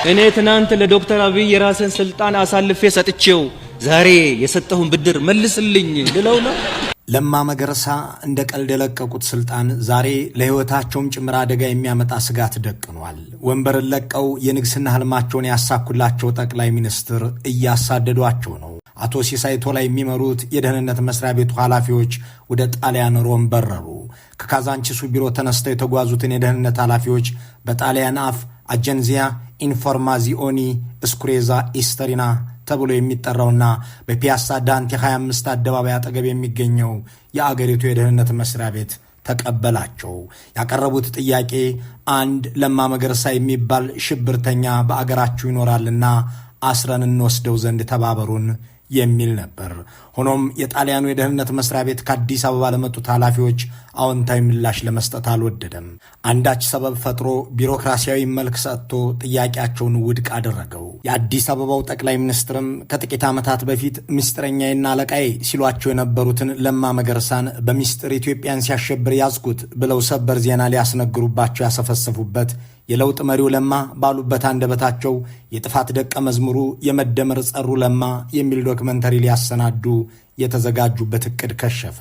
እኔ ትናንት ለዶክተር አብይ የራስን ስልጣን አሳልፌ ሰጥቼው ዛሬ የሰጠሁን ብድር መልስልኝ ልለው ነው። ለማ መገርሳ እንደ ቀልድ የለቀቁት ስልጣን ዛሬ ለሕይወታቸውም ጭምር አደጋ የሚያመጣ ስጋት ደቅኗል። ወንበርን ለቀው የንግስና ህልማቸውን ያሳኩላቸው ጠቅላይ ሚኒስትር እያሳደዷቸው ነው። አቶ ሲሳይ ቶላ የሚመሩት የደህንነት መስሪያ ቤቱ ኃላፊዎች ወደ ጣሊያን ሮም በረሩ። ከካዛንቺሱ ቢሮ ተነስተው የተጓዙትን የደህንነት ኃላፊዎች በጣሊያን አፍ Agenzia Informazioni Sicurezza Esterna ተብሎ የሚጠራውና በፒያሳ ዳንቴ 25 አደባባይ አጠገብ የሚገኘው የአገሪቱ የደህንነት መስሪያ ቤት ተቀበላቸው። ያቀረቡት ጥያቄ አንድ ለማ መገርሳ የሚባል ሽብርተኛ በአገራችሁ ይኖራልና አስረን እንወስደው ዘንድ ተባበሩን የሚል ነበር። ሆኖም የጣሊያኑ የደህንነት መስሪያ ቤት ከአዲስ አበባ ለመጡት ኃላፊዎች አዎንታዊ ምላሽ ለመስጠት አልወደደም። አንዳች ሰበብ ፈጥሮ ቢሮክራሲያዊ መልክ ሰጥቶ ጥያቄያቸውን ውድቅ አደረገው። የአዲስ አበባው ጠቅላይ ሚኒስትርም ከጥቂት ዓመታት በፊት ምስጢረኛዬና አለቃዬ ሲሏቸው የነበሩትን ለማ መገርሳን በሚስጥር ኢትዮጵያን ሲያሸብር ያዝኩት ብለው ሰበር ዜና ሊያስነግሩባቸው ያሰፈሰፉበት፣ የለውጥ መሪው ለማ ባሉበት አንደበታቸው የጥፋት ደቀ መዝሙሩ የመደመር ጸሩ ለማ የሚል ዶክመንተሪ ሊያሰናዱ የተዘጋጁበት እቅድ ከሸፈ።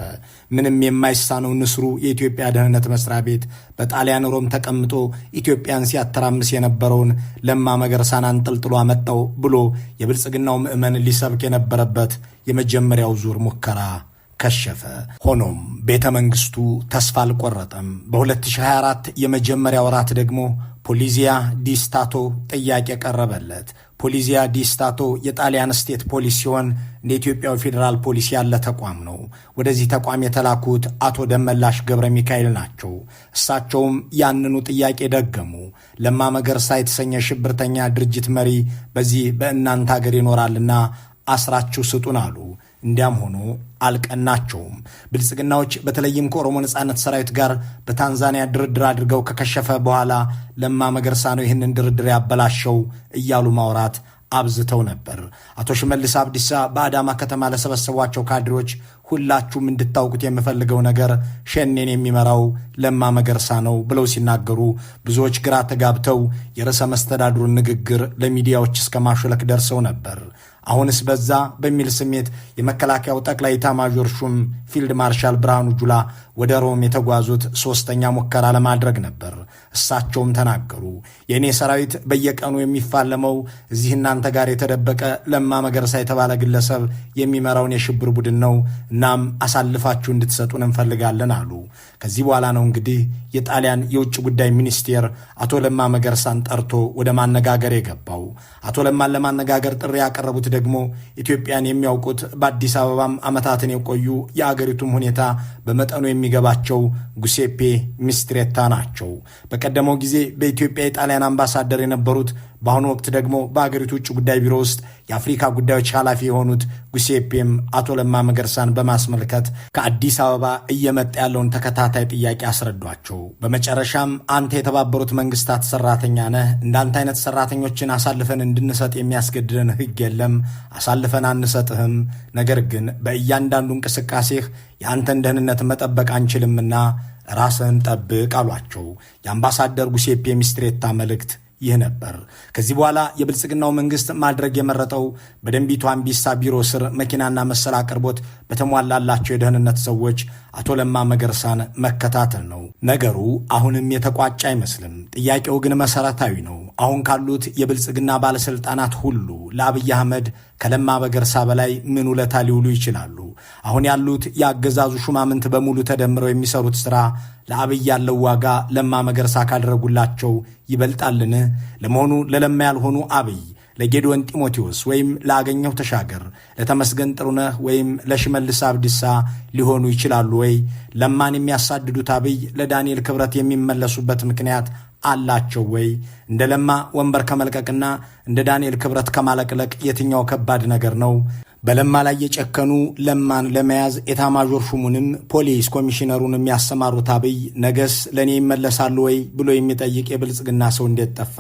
ምንም የማይሳነው ንስሩ የኢትዮጵያ ደህንነት መስሪያ ቤት በጣሊያን ሮም ተቀምጦ ኢትዮጵያን ሲያተራምስ የነበረውን ለማ መገርሳን አንጠልጥሎ አመጣው ብሎ የብልጽግናው ምዕመን ሊሰብክ የነበረበት የመጀመሪያው ዙር ሙከራ ከሸፈ። ሆኖም ቤተ መንግስቱ ተስፋ አልቆረጠም። በ2024 የመጀመሪያ ወራት ደግሞ Polizia di Stato ጥያቄ ቀረበለት። Polizia di Stato የጣሊያን state police ሲሆን እንደ ኢትዮጵያው ፌዴራል ፖሊስ ያለ ተቋም ነው። ወደዚህ ተቋም የተላኩት አቶ ደመላሽ ገብረ ሚካኤል ናቸው። እሳቸውም ያንኑ ጥያቄ ደገሙ። ለማ መገርሳ የተሰኘ ሽብርተኛ ድርጅት መሪ በዚህ በእናንተ ሀገር ይኖራልና አስራችሁ ስጡን አሉ። እንዲያም ሆኖ አልቀናቸውም። ብልጽግናዎች በተለይም ከኦሮሞ ነጻነት ሰራዊት ጋር በታንዛኒያ ድርድር አድርገው ከከሸፈ በኋላ ለማ መገርሳ ነው ይህንን ድርድር ያበላሸው እያሉ ማውራት አብዝተው ነበር። አቶ ሽመልስ አብዲሳ በአዳማ ከተማ ለሰበሰቧቸው ካድሬዎች ሁላችሁም እንድታውቁት የምፈልገው ነገር ሸኔን የሚመራው ለማ መገርሳ ነው ብለው ሲናገሩ ብዙዎች ግራ ተጋብተው የርዕሰ መስተዳድሩን ንግግር ለሚዲያዎች እስከ ማሾለክ ደርሰው ነበር። አሁንስ በዛ በሚል ስሜት የመከላከያው ጠቅላይ ኤታማዦር ሹም ፊልድ ማርሻል ብርሃኑ ጁላ ወደ ሮም የተጓዙት ሶስተኛ ሙከራ ለማድረግ ነበር። እሳቸውም ተናገሩ። የእኔ ሰራዊት በየቀኑ የሚፋለመው እዚህ እናንተ ጋር የተደበቀ ለማ መገርሳ የተባለ ግለሰብ የሚመራውን የሽብር ቡድን ነው። እናም አሳልፋችሁ እንድትሰጡን እንፈልጋለን አሉ። ከዚህ በኋላ ነው እንግዲህ የጣሊያን የውጭ ጉዳይ ሚኒስቴር አቶ ለማ መገርሳን ጠርቶ ወደ ማነጋገር የገባው። አቶ ለማን ለማነጋገር ጥሪ ያቀረቡት ደግሞ ኢትዮጵያን የሚያውቁት፣ በአዲስ አበባም ዓመታትን የቆዩ፣ የአገሪቱም ሁኔታ በመጠኑ የሚገባቸው ጉሴፔ ሚስትሬታ ናቸው። በቀደመው ጊዜ በኢትዮጵያ የጣሊያን አምባሳደር የነበሩት፣ በአሁኑ ወቅት ደግሞ በአገሪቱ ውጭ ጉዳይ ቢሮ ውስጥ የአፍሪካ ጉዳዮች ኃላፊ የሆኑት ጉሴፔም አቶ ለማ መገርሳን በማስመልከት ከአዲስ አበባ እየመጣ ያለውን ተከታታይ ጥያቄ አስረዷቸው። በመጨረሻም አንተ የተባበሩት መንግስታት ሰራተኛ ነህ፣ እንዳንተ አይነት ሰራተኞችን አሳልፈን እንድንሰጥ የሚያስገድደን ሕግ የለም፣ አሳልፈን አንሰጥህም። ነገር ግን በእያንዳንዱ እንቅስቃሴህ የአንተን ደህንነት መጠበቅ አንችልምና ራስህን ጠብቅ አሏቸው። የአምባሳደር ጉሴፔ ሚስትሬታ መልእክት ይህ ነበር። ከዚህ በኋላ የብልጽግናው መንግስት ማድረግ የመረጠው በደንቢቱ አምቢሳ ቢሮ ስር መኪናና መሰል አቅርቦት በተሟላላቸው የደህንነት ሰዎች አቶ ለማ መገርሳን መከታተል ነው። ነገሩ አሁንም የተቋጨ አይመስልም። ጥያቄው ግን መሰረታዊ ነው። አሁን ካሉት የብልጽግና ባለስልጣናት ሁሉ ለአብይ አህመድ ከለማ መገርሳ በላይ ምን ውለታ ሊውሉ ይችላሉ? አሁን ያሉት የአገዛዙ ሹማምንት በሙሉ ተደምረው የሚሰሩት ስራ ለአብይ ያለው ዋጋ ለማ መገርሳ ካደረጉላቸው ይበልጣልን? ለመሆኑ ለለማ ያልሆኑ አብይ ለጌዲዮን ጢሞቴዎስ ወይም ለአገኘሁ ተሻገር፣ ለተመስገን ጥሩነህ ወይም ለሽመልስ አብዲሳ ሊሆኑ ይችላሉ ወይ? ለማን የሚያሳድዱት አብይ ለዳንኤል ክብረት የሚመለሱበት ምክንያት አላቸው ወይ? እንደ ለማ ወንበር ከመልቀቅና እንደ ዳንኤል ክብረት ከማለቅለቅ የትኛው ከባድ ነገር ነው? በለማ ላይ የጨከኑ፣ ለማን ለመያዝ ኤታማዦር ሹሙንም ፖሊስ ኮሚሽነሩን የሚያሰማሩት አብይ ነገስ ለእኔ ይመለሳሉ ወይ ብሎ የሚጠይቅ የብልጽግና ሰው እንዴት ጠፋ?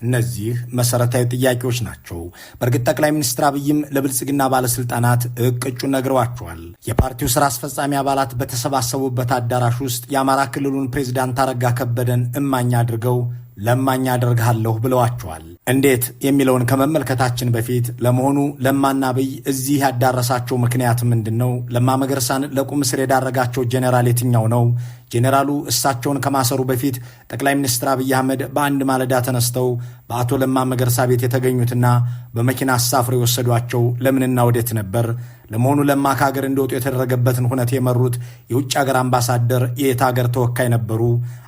እነዚህ መሰረታዊ ጥያቄዎች ናቸው። በእርግጥ ጠቅላይ ሚኒስትር አብይም ለብልጽግና ባለስልጣናት እቅጩን ነግረዋቸዋል። የፓርቲው ስራ አስፈጻሚ አባላት በተሰባሰቡበት አዳራሽ ውስጥ የአማራ ክልሉን ፕሬዚዳንት አረጋ ከበደን እማኝ አድርገው ለማኝ አደርግሃለሁ ብለዋቸዋል። እንዴት የሚለውን ከመመልከታችን በፊት ለመሆኑ ለማና አብይ እዚህ ያዳረሳቸው ምክንያት ምንድን ነው? ለማ መገርሳን ለቁም እስር የዳረጋቸው ጄኔራል የትኛው ነው? ጄኔራሉ እሳቸውን ከማሰሩ በፊት ጠቅላይ ሚኒስትር አብይ አህመድ በአንድ ማለዳ ተነስተው በአቶ ለማ መገርሳ ቤት የተገኙትና በመኪና አሳፍረው የወሰዷቸው ለምንና ወዴት ነበር? ለመሆኑ ለማ ከሀገር እንዲወጡ የተደረገበትን ሁነት የመሩት የውጭ ሀገር አምባሳደር የየት ሀገር ተወካይ ነበሩ?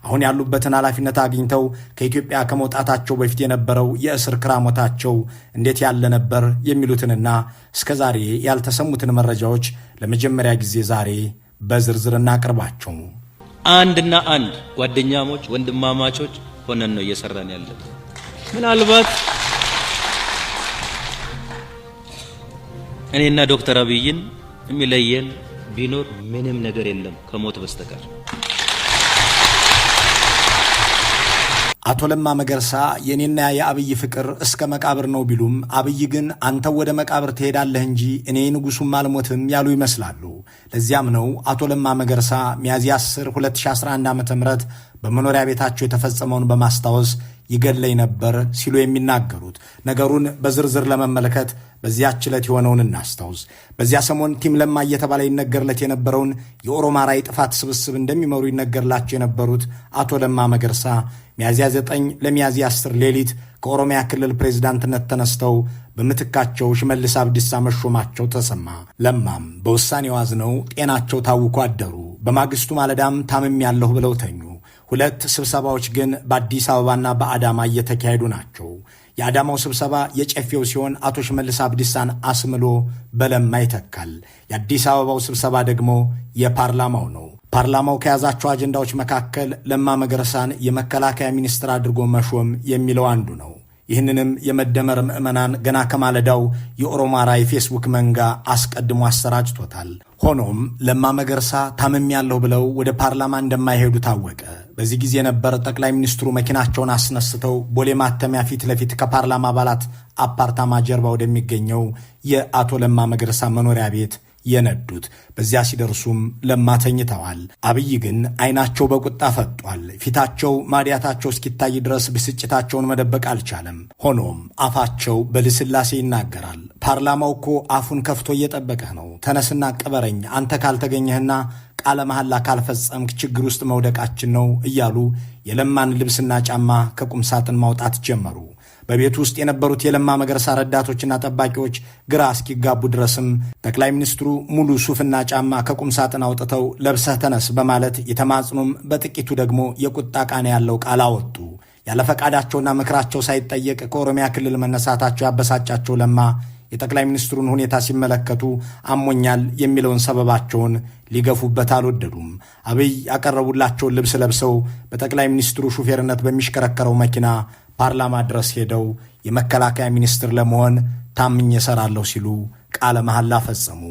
አሁን ያሉበትን ኃላፊነት አግኝተው ከኢትዮጵያ ከመውጣታቸው በፊት የነበረው የእስር ክራሞታቸው እንዴት ያለ ነበር? የሚሉትንና እስከዛሬ ያልተሰሙትን መረጃዎች ለመጀመሪያ ጊዜ ዛሬ በዝርዝር እናቅርባቸው። አንድና አንድ ጓደኛሞች ወንድማማቾች ሆነን ነው እየሰራን ያለን። ምናልባት እኔና ዶክተር አብይን የሚለየን ቢኖር ምንም ነገር የለም ከሞት በስተቀር። አቶ ለማ መገርሳ የኔና የአብይ ፍቅር እስከ መቃብር ነው ቢሉም አብይ ግን አንተው ወደ መቃብር ትሄዳለህ እንጂ እኔ ንጉሱም አልሞትም ያሉ ይመስላሉ። ለዚያም ነው አቶ ለማ መገርሳ ሚያዝያ 10 2011 ዓ ም በመኖሪያ ቤታቸው የተፈጸመውን በማስታወስ ይገለኝ ነበር ሲሉ የሚናገሩት። ነገሩን በዝርዝር ለመመልከት በዚያች ዕለት የሆነውን እናስታውስ። በዚያ ሰሞን team ለማ እየተባለ ይነገርለት የነበረውን የኦሮማራ የጥፋት ስብስብ እንደሚመሩ ይነገርላቸው የነበሩት አቶ ለማ መገርሳ ሚያዝያ 9 ለሚያዝያ 10 ሌሊት ከኦሮሚያ ክልል ፕሬዝዳንትነት ተነስተው በምትካቸው ሽመልስ አብዲሳ መሾማቸው ተሰማ። ለማም በውሳኔው አዝነው ጤናቸው ታውኮ አደሩ። በማግስቱ ማለዳም ታምሜያለሁ ብለው ተኙ። ሁለት ስብሰባዎች ግን በአዲስ አበባና በአዳማ እየተካሄዱ ናቸው። የአዳማው ስብሰባ የጨፌው ሲሆን አቶ ሽመልስ አብዲሳን አስምሎ በለማ ይተካል። የአዲስ አበባው ስብሰባ ደግሞ የፓርላማው ነው። ፓርላማው ከያዛቸው አጀንዳዎች መካከል ለማ መገርሳን የመከላከያ ሚኒስትር አድርጎ መሾም የሚለው አንዱ ነው። ይህንንም የመደመር ምዕመናን ገና ከማለዳው የኦሮማራ የፌስቡክ መንጋ አስቀድሞ አሰራጭቶታል። ሆኖም ለማ መገርሳ ታምሜያለሁ ብለው ወደ ፓርላማ እንደማይሄዱ ታወቀ። በዚህ ጊዜ ነበር ጠቅላይ ሚኒስትሩ መኪናቸውን አስነስተው ቦሌ ማተሚያ ፊት ለፊት ከፓርላማ አባላት አፓርታማ ጀርባ ወደሚገኘው የአቶ ለማ መገርሳ መኖሪያ ቤት የነዱት። በዚያ ሲደርሱም ለማ ተኝተዋል። አብይ ግን አይናቸው በቁጣ ፈጧል። ፊታቸው ማዲያታቸው እስኪታይ ድረስ ብስጭታቸውን መደበቅ አልቻለም። ሆኖም አፋቸው በልስላሴ ይናገራል። ፓርላማው እኮ አፉን ከፍቶ እየጠበቀህ ነው። ተነስና ቅበረኝ፣ አንተ ካልተገኘህና ቃለ መሐላ ካልፈጸምክ ችግር ውስጥ መውደቃችን ነው እያሉ የለማን ልብስና ጫማ ከቁም ሳጥን ማውጣት ጀመሩ። በቤቱ ውስጥ የነበሩት የለማ መገርሳ ረዳቶችና ጠባቂዎች ግራ እስኪጋቡ ድረስም ጠቅላይ ሚኒስትሩ ሙሉ ሱፍና ጫማ ከቁም ሳጥን አውጥተው ለብሰህ ተነስ በማለት የተማጽኖም በጥቂቱ ደግሞ የቁጣ ቃና ያለው ቃል አወጡ። ያለ ፈቃዳቸውና ምክራቸው ሳይጠየቅ ከኦሮሚያ ክልል መነሳታቸው ያበሳጫቸው ለማ የጠቅላይ ሚኒስትሩን ሁኔታ ሲመለከቱ አሞኛል የሚለውን ሰበባቸውን ሊገፉበት አልወደዱም። አብይ ያቀረቡላቸውን ልብስ ለብሰው በጠቅላይ ሚኒስትሩ ሹፌርነት በሚሽከረከረው መኪና ፓርላማ ድረስ ሄደው የመከላከያ ሚኒስትር ለመሆን ታምኜ እሰራለሁ ሲሉ ቃለ መሐላ ፈጸሙ።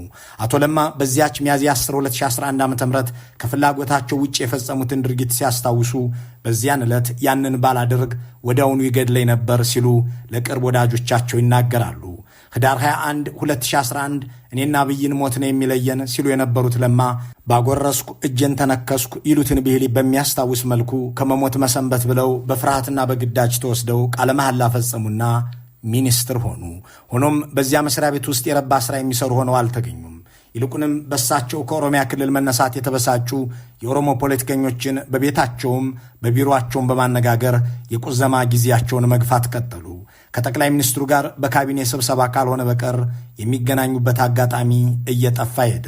አቶ ለማ በዚያች ሚያዝያ 10 2011 ዓ ም ከፍላጎታቸው ውጭ የፈጸሙትን ድርጊት ሲያስታውሱ በዚያን ዕለት ያንን ባላደርግ ወዲያውኑ ይገድለኝ ነበር ሲሉ ለቅርብ ወዳጆቻቸው ይናገራሉ። ህዳር 21 2011 እኔና አብይን ሞት ነው የሚለየን ሲሉ የነበሩት ለማ ባጎረስኩ እጄን ተነከስኩ ይሉትን ብሂል በሚያስታውስ መልኩ ከመሞት መሰንበት ብለው በፍርሃትና በግዳጅ ተወስደው ቃለ መሐላ ፈጸሙና ሚኒስትር ሆኑ። ሆኖም በዚያ መስሪያ ቤት ውስጥ የረባ ስራ የሚሰሩ ሆነው አልተገኙም። ይልቁንም በሳቸው ከኦሮሚያ ክልል መነሳት የተበሳጩ የኦሮሞ ፖለቲከኞችን በቤታቸውም በቢሮአቸውም በማነጋገር የቁዘማ ጊዜያቸውን መግፋት ቀጠሉ። ከጠቅላይ ሚኒስትሩ ጋር በካቢኔ ስብሰባ ካልሆነ በቀር የሚገናኙበት አጋጣሚ እየጠፋ ሄደ።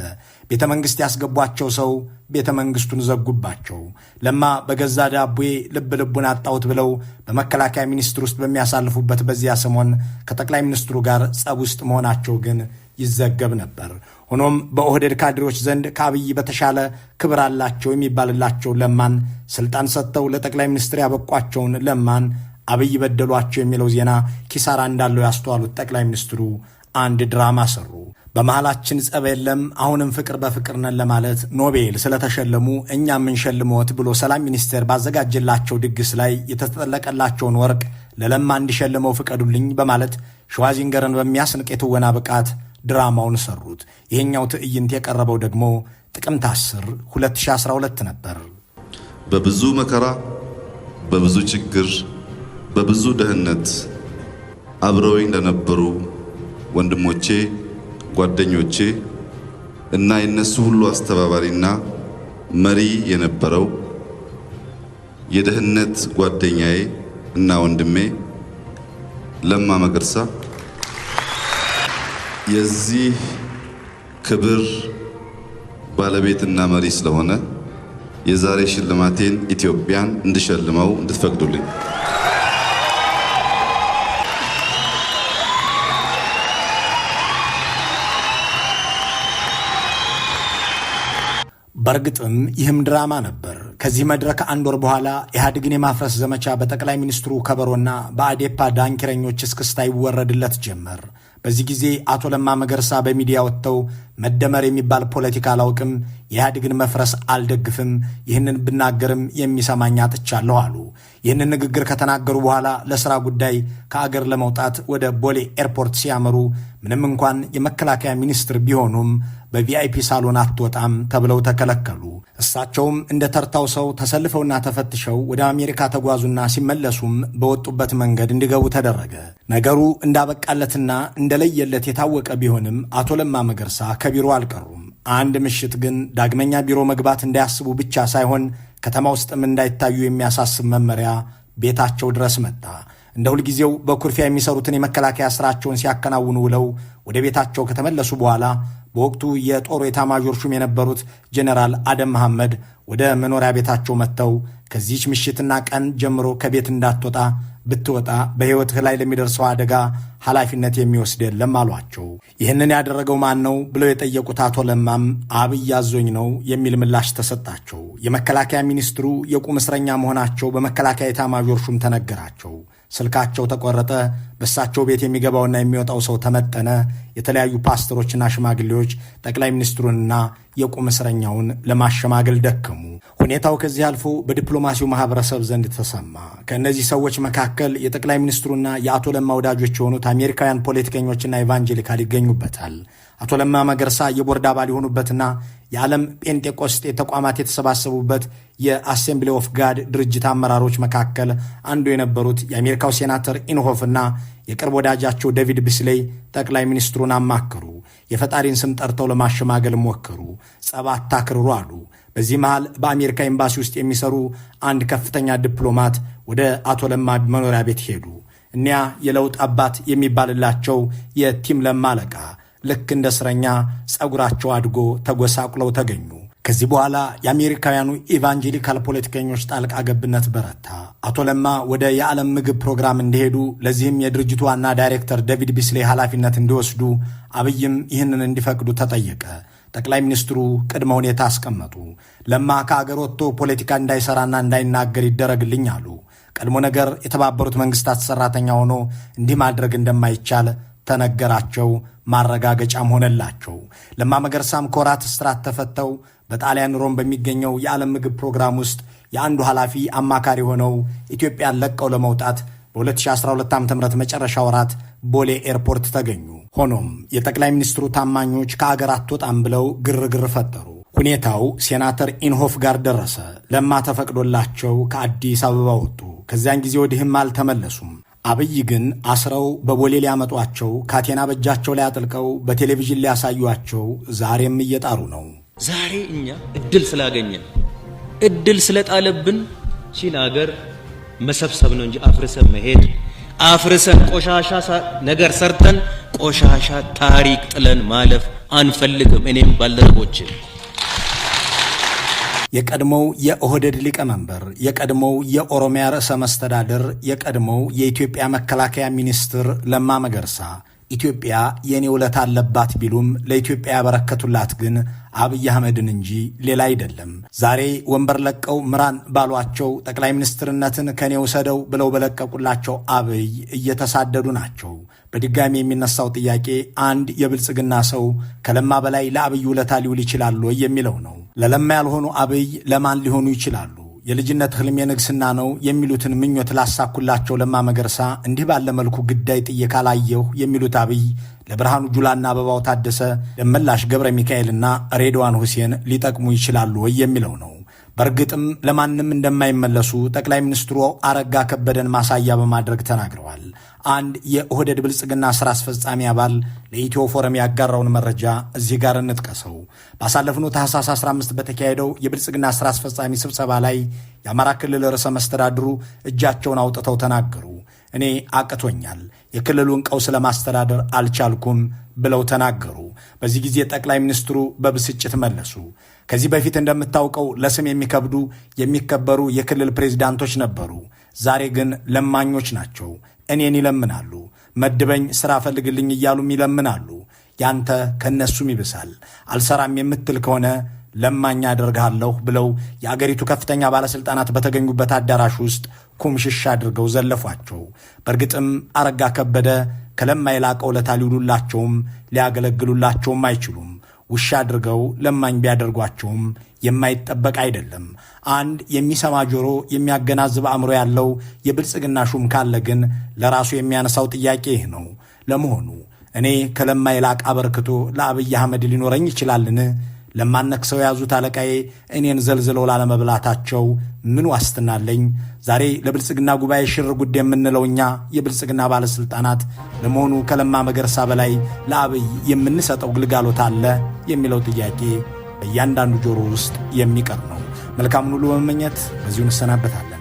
ቤተ መንግሥት ያስገቧቸው ሰው ቤተ መንግሥቱን ዘጉባቸው። ለማ በገዛ ዳቦዬ ልብ ልቡን አጣሁት ብለው በመከላከያ ሚኒስትር ውስጥ በሚያሳልፉበት በዚያ ሰሞን ከጠቅላይ ሚኒስትሩ ጋር ጸብ ውስጥ መሆናቸው ግን ይዘገብ ነበር። ሆኖም በኦህዴድ ካድሬዎች ዘንድ ከአብይ በተሻለ ክብር አላቸው የሚባልላቸው ለማን ስልጣን ሰጥተው ለጠቅላይ ሚኒስትር ያበቋቸውን ለማን አብይ በደሏቸው የሚለው ዜና ኪሳራ እንዳለው ያስተዋሉት ጠቅላይ ሚኒስትሩ አንድ ድራማ ሰሩ። በመሃላችን ጸብ የለም፣ አሁንም ፍቅር በፍቅር ነን ለማለት ኖቤል ስለተሸለሙ እኛም እንሸልሞት ብሎ ሰላም ሚኒስቴር ባዘጋጀላቸው ድግስ ላይ የተጠለቀላቸውን ወርቅ ለለማ እንዲሸልመው ፍቀዱልኝ በማለት ሸዋዚንገርን በሚያስንቅ የትወና ብቃት ድራማውን ሰሩት። ይሄኛው ትዕይንት የቀረበው ደግሞ ጥቅምት 10 2012 ነበር። በብዙ መከራ በብዙ ችግር በብዙ ድህነት አብረውኝ ለነበሩ ወንድሞቼ፣ ጓደኞቼ እና የነሱ ሁሉ አስተባባሪና መሪ የነበረው የድህነት ጓደኛዬ እና ወንድሜ ለማ መገርሳ የዚህ ክብር ባለቤትና መሪ ስለሆነ የዛሬ ሽልማቴን ኢትዮጵያን እንድሸልመው እንድትፈቅዱልኝ። በእርግጥም ይህም ድራማ ነበር። ከዚህ መድረክ አንድ ወር በኋላ ኢህአዴግን የማፍረስ ዘመቻ በጠቅላይ ሚኒስትሩ ከበሮና በአዴፓ ዳንኪረኞች እስክስታ ይወረድለት ጀመር። በዚህ ጊዜ አቶ ለማ መገርሳ በሚዲያ ወጥተው መደመር የሚባል ፖለቲካ አላውቅም፣ የኢህአዴግን መፍረስ አልደግፍም፣ ይህንን ብናገርም የሚሰማኝ አጥቻለሁ አሉ። ይህንን ንግግር ከተናገሩ በኋላ ለስራ ጉዳይ ከአገር ለመውጣት ወደ ቦሌ ኤርፖርት ሲያመሩ ምንም እንኳን የመከላከያ ሚኒስትር ቢሆኑም በ VIP ሳሎን አትወጣም ተብለው ተከለከሉ። እሳቸውም እንደ ተርታው ሰው ተሰልፈውና ተፈትሸው ወደ አሜሪካ ተጓዙና ሲመለሱም በወጡበት መንገድ እንዲገቡ ተደረገ። ነገሩ እንዳበቃለትና እንደለየለት የታወቀ ቢሆንም አቶ ለማ መገርሳ ከቢሮ አልቀሩም። አንድ ምሽት ግን ዳግመኛ ቢሮ መግባት እንዳያስቡ ብቻ ሳይሆን ከተማ ውስጥም እንዳይታዩ የሚያሳስብ መመሪያ ቤታቸው ድረስ መጣ። እንደ ሁልጊዜው በኩርፊያ የሚሰሩትን የመከላከያ ስራቸውን ሲያከናውኑ ውለው ወደ ቤታቸው ከተመለሱ በኋላ በወቅቱ የጦሩ ኤታማዦር ሹም የነበሩት ጄኔራል አደም መሐመድ ወደ መኖሪያ ቤታቸው መጥተው ከዚህች ምሽትና ቀን ጀምሮ ከቤት እንዳትወጣ፣ ብትወጣ በሕይወትህ ላይ ለሚደርሰው አደጋ ኃላፊነት የሚወስድ የለም አሏቸው። ይህንን ያደረገው ማን ነው ብለው የጠየቁት አቶ ለማም አብይ አዞኝ ነው የሚል ምላሽ ተሰጣቸው። የመከላከያ ሚኒስትሩ የቁም እስረኛ መሆናቸው በመከላከያ ኤታማዦር ሹም ተነገራቸው። ስልካቸው ተቆረጠ። በእሳቸው ቤት የሚገባውና የሚወጣው ሰው ተመጠነ። የተለያዩ ፓስተሮችና ሽማግሌዎች ጠቅላይ ሚኒስትሩንና የቁም እስረኛውን ለማሸማገል ደከሙ። ሁኔታው ከዚህ አልፎ በዲፕሎማሲው ማህበረሰብ ዘንድ ተሰማ። ከእነዚህ ሰዎች መካከል የጠቅላይ ሚኒስትሩና የአቶ ለማ ወዳጆች የሆኑት አሜሪካውያን ፖለቲከኞችና evangelical ይገኙበታል። አቶ ለማ መገርሳ የቦርድ አባል የሆኑበትና የዓለም ጴንጤቆስጤ ተቋማት የተሰባሰቡበት የ Assembly of God ድርጅት አመራሮች መካከል አንዱ የነበሩት የአሜሪካው ሴናተር ኢንሆፍና የቅርብ ወዳጃቸው ዴቪድ ቢስሌይ ጠቅላይ ሚኒስትሩን አማከሩ። የፈጣሪን ስም ጠርተው ለማሸማገል ሞከሩ። ጸብ አታክርሩ አሉ። በዚህ መሃል በአሜሪካ ኤምባሲ ውስጥ የሚሰሩ አንድ ከፍተኛ ዲፕሎማት ወደ አቶ ለማ መኖሪያ ቤት ሄዱ። እኒያ የለውጥ አባት የሚባልላቸው የ team ለማ አለቃ ልክ እንደ እስረኛ ጸጉራቸው አድጎ ተጎሳቁለው ተገኙ። ከዚህ በኋላ የአሜሪካውያኑ evangelical ፖለቲከኞች ጣልቃ ገብነት በረታ። አቶ ለማ ወደ የዓለም ምግብ ፕሮግራም እንዲሄዱ ለዚህም የድርጅቱ ዋና ዳይሬክተር ዴቪድ ቢስሌ ኃላፊነት እንዲወስዱ አብይም ይህንን እንዲፈቅዱ ተጠየቀ። ጠቅላይ ሚኒስትሩ ቅድመ ሁኔታ አስቀመጡ። ለማ ከአገር ወጥቶ ፖለቲካ እንዳይሰራና እንዳይናገር ይደረግልኝ አሉ። ቀድሞ ነገር የተባበሩት መንግስታት ሰራተኛ ሆኖ እንዲህ ማድረግ እንደማይቻል ተነገራቸው። ማረጋገጫም ሆነላቸው። ለማ መገርሳም ከወራት እስራት ተፈተው በጣሊያን ሮም በሚገኘው የዓለም ምግብ ፕሮግራም ውስጥ የአንዱ ኃላፊ አማካሪ ሆነው ኢትዮጵያን ለቀው ለመውጣት በ2012 ዓ.ም መጨረሻ ወራት ቦሌ ኤርፖርት ተገኙ። ሆኖም የጠቅላይ ሚኒስትሩ ታማኞች ከአገር አትወጣም ብለው ግርግር ፈጠሩ። ሁኔታው ሴናተር ኢንሆፍ ጋር ደረሰ። ለማ ተፈቅዶላቸው ከአዲስ አበባ ወጡ። ከዚያን ጊዜ ወዲህም አልተመለሱም። አብይ ግን አስረው በቦሌ ሊያመጧቸው፣ ካቴና በእጃቸው ላይ አጥልቀው በቴሌቪዥን ሊያሳዩአቸው ዛሬም እየጣሩ ነው። ዛሬ እኛ እድል ስላገኘን እድል ስለጣለብን ቺን አገር መሰብሰብ ነው እንጂ አፍርሰን መሄድ፣ አፍርሰን ቆሻሻ ነገር ሰርተን ቆሻሻ ታሪክ ጥለን ማለፍ አንፈልግም። እኔም ባልደረቦችን የቀድሞው የኦህዴድ ሊቀመንበር፣ የቀድሞው የኦሮሚያ ርዕሰ መስተዳድር፣ የቀድሞው የኢትዮጵያ መከላከያ ሚኒስትር ለማ መገርሳ ኢትዮጵያ የኔ ውለታ አለባት ቢሉም ለኢትዮጵያ ያበረከቱላት ግን አብይ አህመድን እንጂ ሌላ አይደለም። ዛሬ ወንበር ለቀው ምራን ባሏቸው ጠቅላይ ሚኒስትርነትን ከኔ ውሰደው ብለው በለቀቁላቸው አብይ እየተሳደዱ ናቸው። በድጋሚ የሚነሳው ጥያቄ አንድ የብልጽግና ሰው ከለማ በላይ ለአብይ ውለታ ሊውል ይችላል ወይ የሚለው ነው። ለለማ ያልሆኑ አብይ ለማን ሊሆኑ ይችላሉ? የልጅነት ህልም የንግስና ነው የሚሉትን ምኞት ላሳኩላቸው ለማ መገርሳ እንዲህ ባለ መልኩ ግዳይ ጥዬ ካላየሁ የሚሉት አብይ ለብርሃኑ ጁላና አበባው ታደሰ፣ ደመላሽ ገብረ ሚካኤልና ሬድዋን ሁሴን ሊጠቅሙ ይችላሉ ወይ የሚለው ነው። በእርግጥም ለማንም እንደማይመለሱ ጠቅላይ ሚኒስትሩ አረጋ ከበደን ማሳያ በማድረግ ተናግረዋል። አንድ የኦህዴድ ብልጽግና ስራ አስፈጻሚ አባል ለኢትዮ ፎረም ያጋራውን መረጃ እዚህ ጋር እንጥቀሰው። ባሳለፍነው ታህሳስ 15 በተካሄደው የብልጽግና ስራ አስፈጻሚ ስብሰባ ላይ የአማራ ክልል ርዕሰ መስተዳድሩ እጃቸውን አውጥተው ተናገሩ። እኔ አቅቶኛል፣ የክልሉን ቀውስ ለማስተዳደር አልቻልኩም ብለው ተናገሩ። በዚህ ጊዜ ጠቅላይ ሚኒስትሩ በብስጭት መለሱ። ከዚህ በፊት እንደምታውቀው ለስም የሚከብዱ የሚከበሩ የክልል ፕሬዚዳንቶች ነበሩ። ዛሬ ግን ለማኞች ናቸው። እኔን ይለምናሉ። መድበኝ፣ ስራ ፈልግልኝ እያሉም ይለምናሉ። ያንተ ከነሱም ይብሳል። አልሰራም የምትል ከሆነ ለማኝ አደርግሃለሁ ብለው የአገሪቱ ከፍተኛ ባለሥልጣናት በተገኙበት አዳራሽ ውስጥ ኩምሽሽ አድርገው ዘለፏቸው። በእርግጥም አረጋ ከበደ ከለማ የላቀ ውለታ ሊውሉላቸውም ሊያገለግሉላቸውም አይችሉም። ውሻ አድርገው ለማኝ ቢያደርጓቸውም የማይጠበቅ አይደለም። አንድ የሚሰማ ጆሮ፣ የሚያገናዝብ አእምሮ ያለው የብልጽግና ሹም ካለ ግን ለራሱ የሚያነሳው ጥያቄ ይህ ነው። ለመሆኑ እኔ ከለማ የላቀ አበርክቶ ለአብይ አህመድ ሊኖረኝ ይችላልን? ለማን ነክሰው የያዙት አለቃዬ እኔን ዘልዝለው ላለመብላታቸው ምን ዋስትና አለኝ? ዛሬ ለብልጽግና ጉባኤ ሽር ጉድ የምንለው እኛ የብልጽግና ባለሥልጣናት ለመሆኑ ከለማ መገርሳ በላይ ለአብይ የምንሰጠው ግልጋሎት አለ የሚለው ጥያቄ በእያንዳንዱ ጆሮ ውስጥ የሚቀር ነው። መልካሙን ሁሉ በመመኘት በዚሁ እንሰናበታለን።